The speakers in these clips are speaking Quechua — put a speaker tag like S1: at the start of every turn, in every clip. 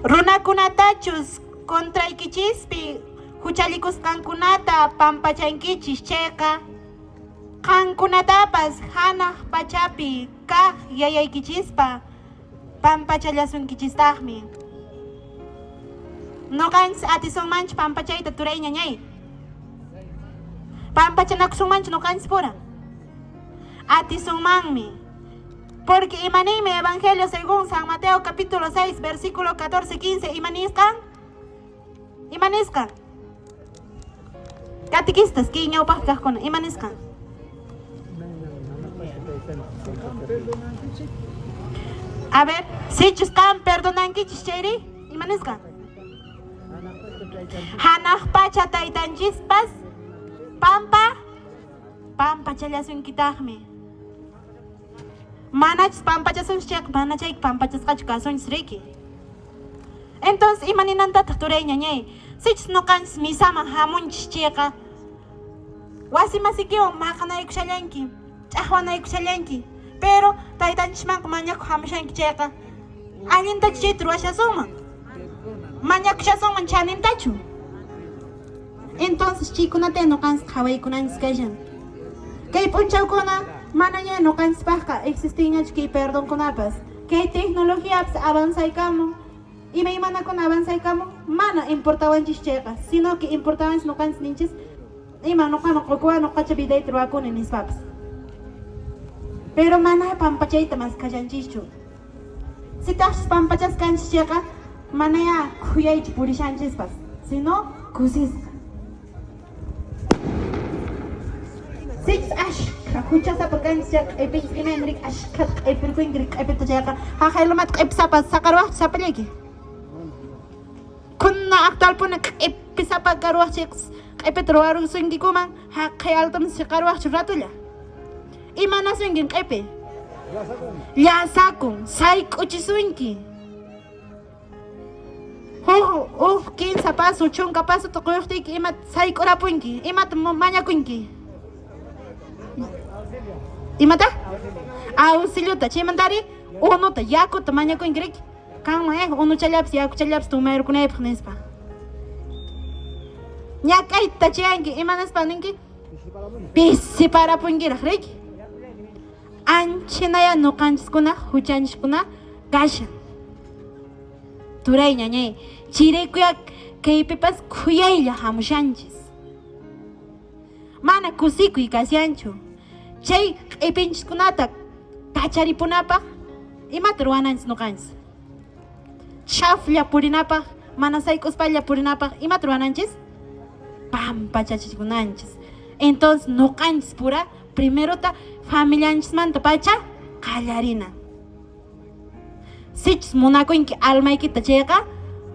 S1: Runakunatachus contraykichispi huchallikusqankunata pampachankichis chayqa, qankunatapas hanaq pachapi kaq Yayaykichispa pampachallasunkichistaqmi. Noqanchis atisunmanchu pampachayta turay ñañay? Pampachanakusunmanchu noqanchis pura? Atisunmanmi. Porque imaninmi Evangelio según San Mateo capítulo 6 versículo 14 15 imanisqan? Imanisqan? Catequistas, kay ñawpaq kaqkuna, imanisqan? A ver, sichus qan perdonankichis chayri, imanisqan? Hanaq pacha taytanchispas pampa pampachallasunkitaqmi. Manachus pampachasunchis chayqa mana chayqa pampachasqachu kasunchis riki. Entonces ima ninantataq turay ñañay? Sichus noqanchis misaman hamunchis chayqa wasi masikiwan maqanaykushallanki, ch'aqwanaykushallanki, pero taytanchismanqa mañakuq hamushanki chayqa allintachu chayta ruwashasunman? Mañakushasunman chanintachu? Entonces chaykunata noqanchis qhawaykunanchis kashan. Kay p'unchawkuna manaña noqanchispaqqa existinñachu kay perdonkunapas. Kay tecnologiapas avanzaykamun, imaymanakuna avanzaykamun, mana importawanchis chayqa, sino que importawanchis noqanchis ninchis, ima noqaman qokuwan noqacha vidayta ruwakuni nispapas. Pero mana pampachayta maskhallanchischu. Sitaqchus pampachasqa kanchis chayqa, manayá khuyaychu purishanchispas, sino kusisqa. Sichus ashkha huchasapa kanchis chayqa q'ipinchis imayna riki ashkhata q'ipirkunki riki q'ipita chayqa haqay lumata q'ipisapa saqaruwaqchu sapallayki? Kuna actualpuni q'ipisapa karuwaq chayqa q'ipita ruwarusunkikuman haqay altoman siqaruwaqchu ratulla? Imanasunkin q'ipi? Llasakun, sayk'uchisunki. Huk huk kinsa paso, chunka pasota quyuqtiyki ima sayk'urapunki, imata mañakunki? Imata? Auxiliota, chaymantari unuta, yakuta mañakunki riki. Qanman eh unuchallapis yakuchallapis tomayrukunaypaq nispa. Ñak'ayta chayanki, ima nispa ninki? Pisiparapunkiraq riki. Anchinaya noqanchiskuna huchanchiskuna kashan. Turay ñañay, chiraykuya kaypipas khuyaylla hamushanchis. Mana kusikuy kashanchu. Chay q'ipinchiskunata kacharipunapaq imata ruwananchis noqanchis? Chaflla purinapaq, mana sayk'uspalla purinapaq imata ruwananchis? Pampachachikunanchis. Entonces noqanchis pura primerota familianchismanta pacha qallarina. Sichus munakunki almaykita chayqa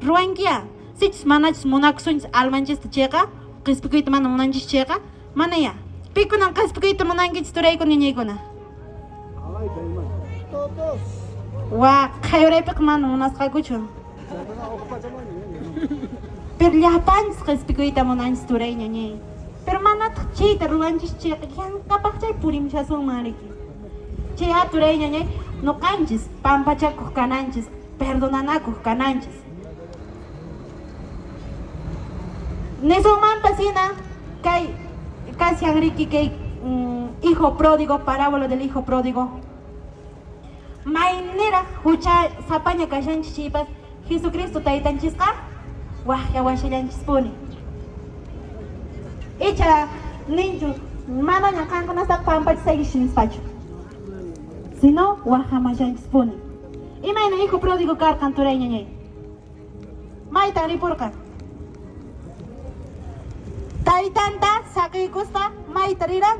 S1: ruwankiya. Sichus manachus munakusunchis almanchista chayqa, qhispikuyta mana munanchis chayqa, manaya. Pikunan qhispikuyta munankichis turaykuna ñañaykuna? Wa, qhaywraypiqa mana munasqakuchu. Pero llapanchis qhispikuyta munanchis turay ñañay. Pero manataq chayta ruwanchis chayqa yanqapaq chay purimushasunman riki. Chay turay ñañay noqanchis pampachakuq kananchis, perdonanakuq kananchis. Nisunmanpas hina kay kashan riki kay hijo pródigo, parábola del hijo pródigo. Mayniraq hucha sapaña kashanchis chaypas Jesucristo taytanchisqa waqyawashallanchispuni. Icha ninchu manaña qankunastaqa pampachisaykichis nispachu. Sino waqamashanchispuni. Imayna hijo pródigo karqan turay ñañay? Maytan ripurqan? Taytanta saqiykuspa mayta riran?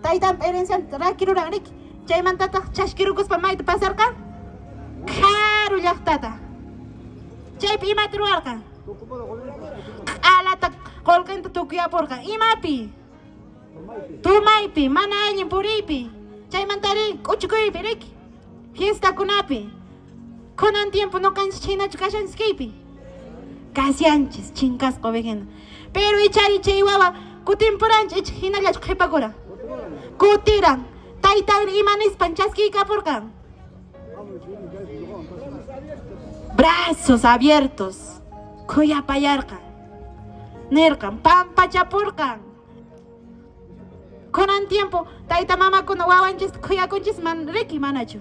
S1: Taytanpa herencianta rakiruran riki. Chaymantataq chaskirukuspa mayta pasarqan? Karu llaqtata. Chaypi imata ruwarqan? Q'alata qolqenta tukuyapurqan. Imapi? Tumaypi, mana allin puriypi. Chaymantari k'uchukuypi riki. Fiestakunapi. Kunan tiempo noqanchis chhaynachu kashanchis kaypi? Kashanchis, chinkasqa ovejina. Pero ichari chay wawa kutimpuranchu icha hinallachu qhipakuran? Kutiran. Taytanri ima nispan chaskiykapurqan? Brazos abiertos khuyapayarqan. Nirqan, pampachapurqan. Kunan tiempo tayta mamakuna wawanchista khuyakunchis man riki manachu?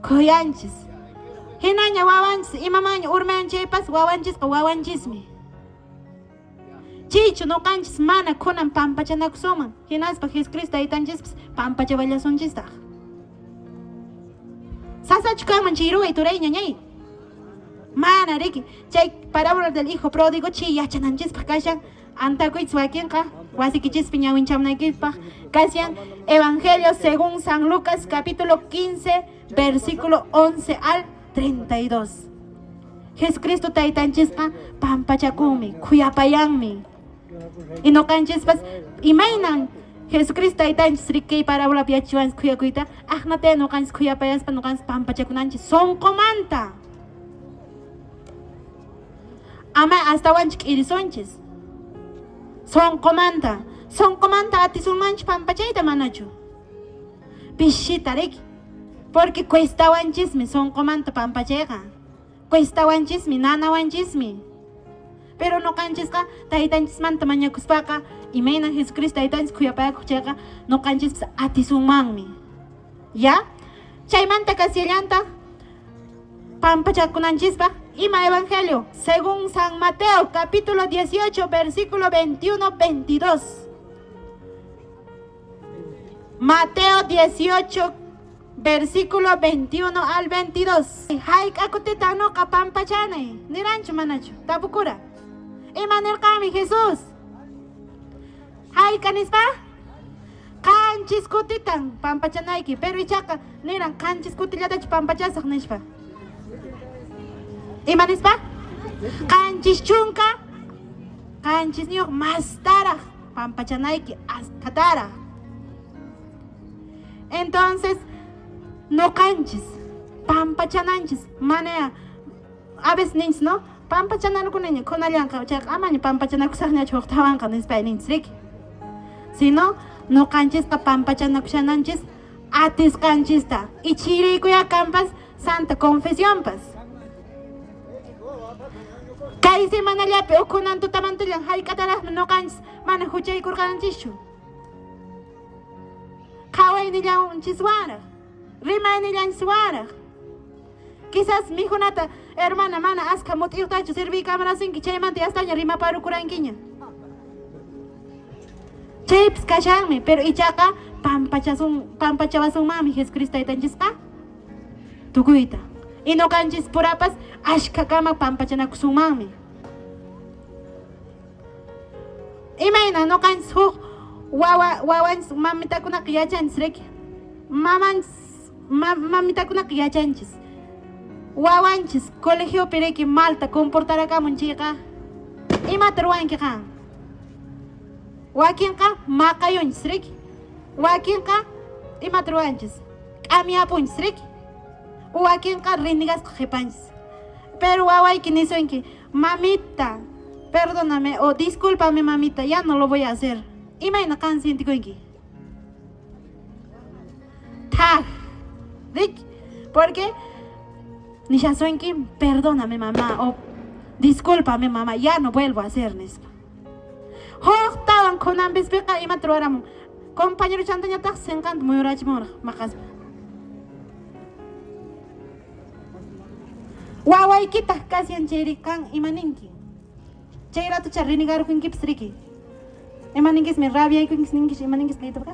S1: Khuyanchis. Hinaña wawanchis imamanña urmayan chaypas wawanchisqa wawanchismi. Chaychu nuqanchis mana kunan pampachanakusunman, hinaspa Jesucristo taytanchispas pampachawallasunchistaq. Sasachu kanman chay ruway turay ñañay? Mana riki, chay parábola del hijo pródigo chay yachananchispaq kashan. Antakuychis wakinqa wasikichispi ñawinchamunaykipaq kashan Evangelio según San Lucas capítulo 15 versículo 11 al 32. Jesucristo taytanchisqa pampachakunmi, khuyapayanmi. Y nuqanchispas imaynan Jesucristo taytanchis riki kay parábolapi yachachiwanchis khuyakuyta, aqnataya nuqanchis khuyapayaspa nuqanchis pampachakunanchis sunqumanta. Ama astawanchu k'irisunchis. Sunqumanta, sunqumanta atisunmanchu pampachayta manachu? Pishita riki. Porque cuestawanchismi sunqumanta pampachayqa. Cuestawanchismi, nanawanchismi. Pero nuqanchisqa taytanchismanta mañakuspaqa imaynan Jesucristo taytanchis khuyapayakuq chayqa nuqanchispas atisunmanmi. Ya? Chaymanta kasillanta pampachakunanchispaq ima evangelio según San Mateo capítulo 18 versículo 21 22. Mateo 18 versículo 21 al 22. Hayk'a kutita nuqa pampachanay, niranchu manachu? Tapukura. Ima nirqanmi Jesús? Hayk'a nispa? Qanchis kutitan pampachanayki, pero ichaqa niran qanchis kutillatachu pampachasaq nispa. Ima nispa? 79 mastaraq pampachanayki askhataraq. Entonces, nuqanchis pampachananchis mana a veces ninchis, no? Pampachanarukuniña khunallanqa chayqa amaña pampachanakusaqñachu huktawanqa nispa ninchis riki. Sino nuqanchisqa pampachanakushananchis atisqanchista y chayraykuya kanpas santa confesionpas. Kay semanallapi ukhunan tutamantallan hayk'ataraqmi nuqanchis mana huchaykurqanchischu. Qhawaynillanchiswanraq, rimaynillanchiswanraq. Quizás mikhunata hermana mana askha mut'iyuqtachu servikamarasunki chaymanta yastaña rimaparukurankiña. Chaypis kashanmi, pero ichaqa pampachasun pampachawasunmanmi Jesucristo taytanchisqa tukuyta. Y nuqanchis purapas ashkhakama pampachanakusunmanmi. Imayna nuqanchis huk wawa wawanchis mamitakunaqa yachanchis riki. Mamanchis mamitakunaqa yachanchis. Wawanchis colegiopi riki malta comportarakamun chayqa imata ruwanki qan? Wakinqa maqayunchis riki. Wakinqa imata ruwanchis? K'amiyapunchis riki. Wakinqa rinigasqa qhipanchis. Pero wawayki nisunki, mamita, perdóname o discúlpame mamita, ya no lo voy a hacer. Imayna qan sientikunki? Thaj. Riki. Porque nishasunki, perdóname mamá o discúlpame mamá, ya no vuelvo a hacer nispa. Huktawan khunanpispiqa imata ruwaramun? Compañero chantañataq sinqanta muyurachimunraq maqaspa. Wawaykitaq kashan chayri qan ima ninki? Chay ratocha renegarkunkipas riki. Ima ninkismi rabiaykunkis ninkis ima ninkis kaytaqa?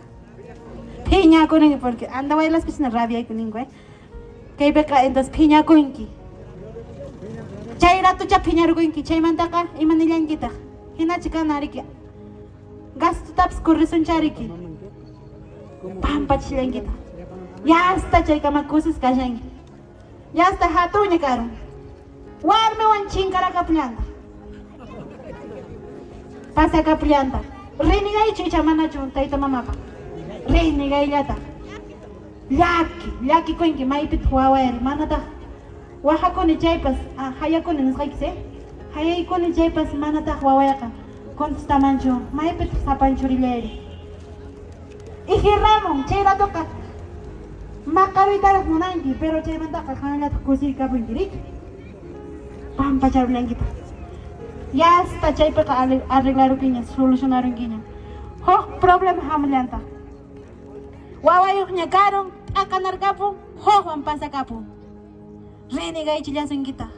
S1: Phiñakuninki porque Andahuaylaspi rabiayku ninku, eh. Kaypiqa entonces phiñakunki. Chay ratocha phiñarukunki chaymantaqa ima nillankitaq? Hinachi kana riki. Gastotapis corrisuncha riki. Pampachillankitaq. Yasta chaykama kusisqa kashanki. Yasta hatunña karun. Warmiwan chinkarakapullantaq. Pasakapullantaq. Renegaychu icha manachu tayta mamapaq? Renegayllataq. Llaki, llakikunki maypitaq wawayri manataq waqakuni chaypas, hayakuni nisqaykis, eh? Hayaykuni chaypas manataq wawayqa contestamanchu, maypitaq sapanchurillayri. Ijirramun chay ratoqa Maqaruytaraq munanki, pero chaymantaqa qanllataq kusiykapunki, riki? Pampacharullankitaq. Ya está chaypiqa arreglarunkiña, solucionarunkiña. Huk problema hamullantaq. Wawayuqña karun, t'aqanarkapun, hukwan pasakapun. Renegaychillasunkitaq.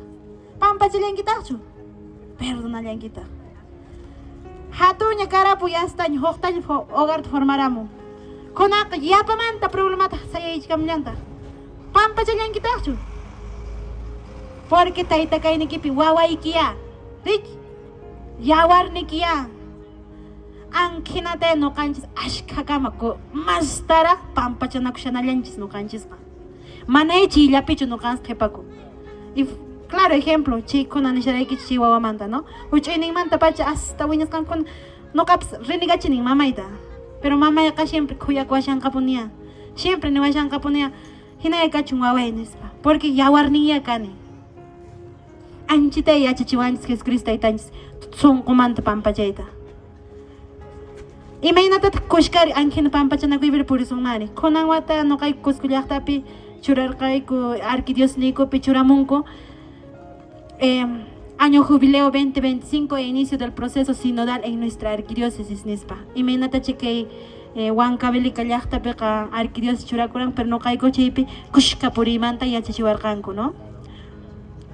S1: Pampachillankitaqchu? Perdonallankitaq. Hatunña karapun, ya estaña, huktaña hogarta formaramun. Kunaqa yapamanta problemataq sayaychikamullantaq. Pampachallankitaqchu? Porque tayta kaynikipi wawaykiya, riki? Yawarnikiya. Anqhinata nuqanchis ashkhakama mastaraq pampachanakushanallanchis nuqanchisqa. Manay chayllapichu nuqanchis qhipakun. Y claro ejemplo, chaykuna nisharaykichis chay wawamanta, no? Huch'uyninmanta pacha hasta wiñasqankuna nuqapas renegachinin mamayta. Pero mamayqa siempre khuyakuwashanqapuniya. Siempre niwashanqapuniya hinaya kachun waway nispa. Porque yawarninya kani. Anchita yachachiwanchis Jesucristo taytanchis sunqumanta pampachayta. Imaynatataq kushkari ankhina pampachanakuypiri purisunmari. Kunan wata nuqayku Cusco llaqtapi churarqayku arquidiosniykupi churamunku año jubileo 2025 e inicio del proceso sinodal en nuestra arquidiócesis nispa. Imaynatachi kay Huancavelica llaqtapiqa arquidiócesis churakuran, pero nuqayku chaypi kushka puriymanta yachachiwarqanku, no?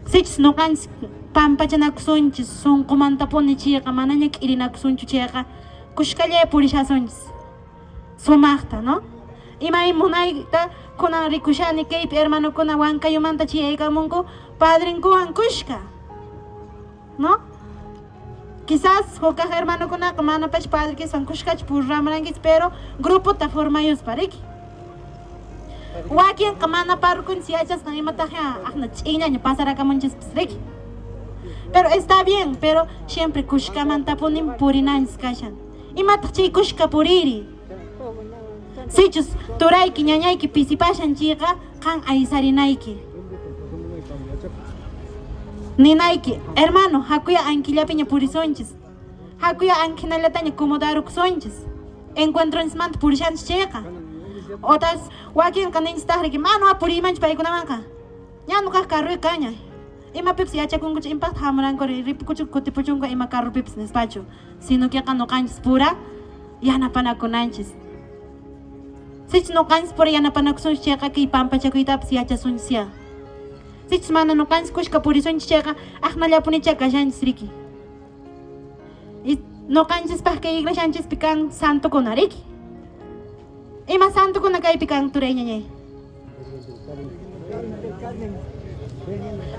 S1: Sichus nuqanchis pampachanakusunchis sunqumantapuni chayqa manaña k'irinakusunchu chayqa kushkallaya purishasunchis sumaqta, no? Imay munayta kunan rikushani kaypi hermanokuna Huancayumanta chayaykamunku padrinkuwan kushka, no? Quizás hukaq hermanokunaqa manapash padrikiswan kushkachu purramrankichis, pero grupota formayuspa, riki? Wakinqa mana parrokunchis yachasqan imataqya aqna ch'inllaña pasarakamunchispas, riki? Pero está bien, pero siempre kushkamantapunin purinanchis kashan. Imataq chay kushka puriri? Sichus turayki ñañayki pisipashan chayqa qan aysarinayki. Ninayki, hermano, hakuya ankillapiña purisunchis. Hakuya ankinallataña acomodarukusunchis. Encuentronchismanta purishanchis chayqa. Otas wakinqa ninchistaq riki, mana puriymanchu paykunamanqa. Ña nuqaq carroy kaña. Imapipas yachakunkuchu impaqta hamuranku ripukuchu kutipuchunku ima carropipas nispachu. Sino que nuqanchis pura yanapanakunanchis. Sichus nuqanchis pura yanapanakusunchis chayqa kay pampachakuytapas yachasunchis ya. Sichus mana nuqanchis kushka purisunchis chayqa aqnallapunicha kashanchis riki. Y nuqanchispaq kay iglesianchispi kan santokuna riki. Ima santokuna kaypi kan turay ñañay?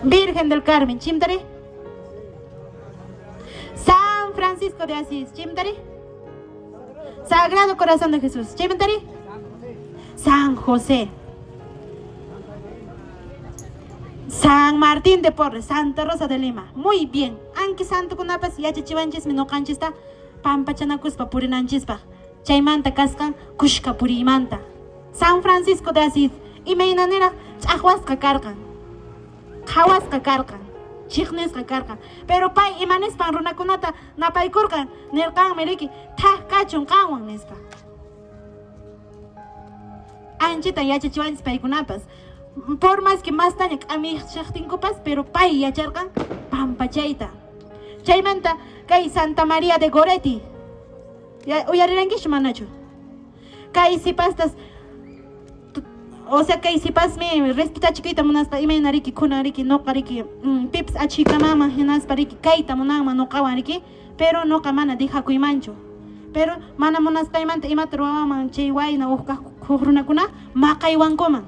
S1: Virgen del Carmen, chimtari? San Francisco de Asís, chimtari? Sagrado Corazón de Jesús, chimtari? San José. San Martín de Porres, Santa Rosa de Lima. Muy bien. Anki santokunapas yachachiwanchismi nuqanchista pampachanakuspa purinanchispaq. Chaymanta kasqan kushka puriymanta. San Francisco de Asís imaynaniraq ch'aqwasqa karqan. Qhawasqa karqan. Chiqnisqa karqan. Pero pay imanispan runakunata napaykurqan nirqanmi riki thak kachun qanwan nispa. Anchita yachachiwanchis paykunapas. Por más que mastaña k'amiyshaqtinkupas, pero pay yacharqan pampachayta. Chaymanta kay Santa María de Goretti. Uyarirankichu manachu? Kay sipastas, o sea, kay sipasmi respetachikuyta munaspa imayna riki kunan riki nuqa riki pipas achhikamanman hinaspa riki kayta munanman nuqawan riki, pero nuqa mana dejakuymanchu. Pero mana munasqaymanta imata ruwawanman chay wayna huk huk runakuna maqaywankuman.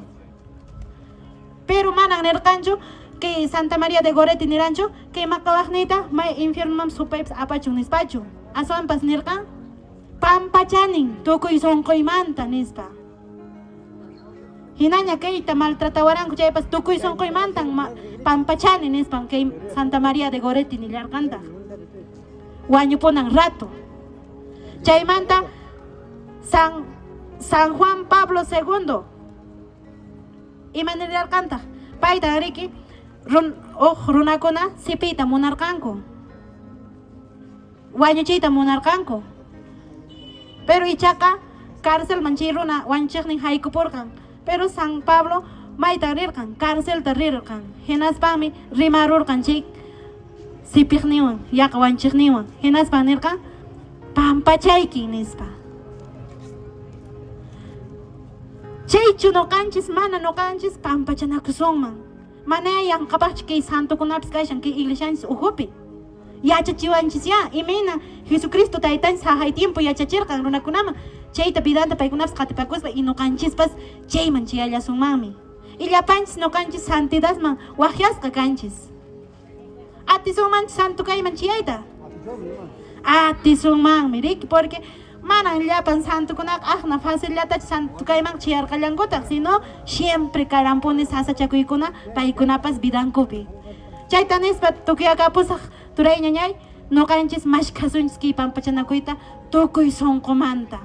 S1: Pero manan nirqanchu kay Santa María de Goretti niranchu kay maqawaqniyta may infiernoman supaypas apachun nispachu. Aswanpas nirqan pampachanin tukuy sunquymanta nispa. Hinaña kayta maltratawaranku chaypas tukuy sunquymantan pampachani nispan kay Santa María de Goretti nillarqantaq. Wañupunan rato. Chaymanta San Juan Pablo II ima nillarqantaq payta riki huk runakuna sipiyta munarqanku. Wañuchiyta munarqanku. Pero ichaqa cárcelman chay runa wañuchiqnin haykupurqan. Pero San Pablo maytan rirqan, carcelta rirqan. Hinaspanmi rimarurqan chay sipiqninwan, yaqa wanchiqninwan. Hinaspan nirqan, pampachaykin nispa. Chaychu noqanchis mana noqanchis pampachanakusunman. Mana yanqapaqchu kay santokunapis kashan kay iglesianchis ukhupi. Yachachiwanchisyá imayna Jesucristo taytanchis haqay tiempo yachachirqan runakunaman chayta vidanta paykunapas qatipakuspa y noqanchispas chayman chayallasunmanmi. Y llapanchis noqanchis santidadman waqyasqa kanchis. Atisunmanchu santo kayman chayayta? Atisunmanmi, riki, porque manan llapan santokunaqa aqna facillatachu santo kayman chayarqallankutaq, sino siempre karanpuni sasachakuykuna paykunapas vidankupi. Chayta nispa tukuyakapusaq turay ñañay, noqanchis mashkhasunchis kay pampachanakuyta tukuy sunqumanta.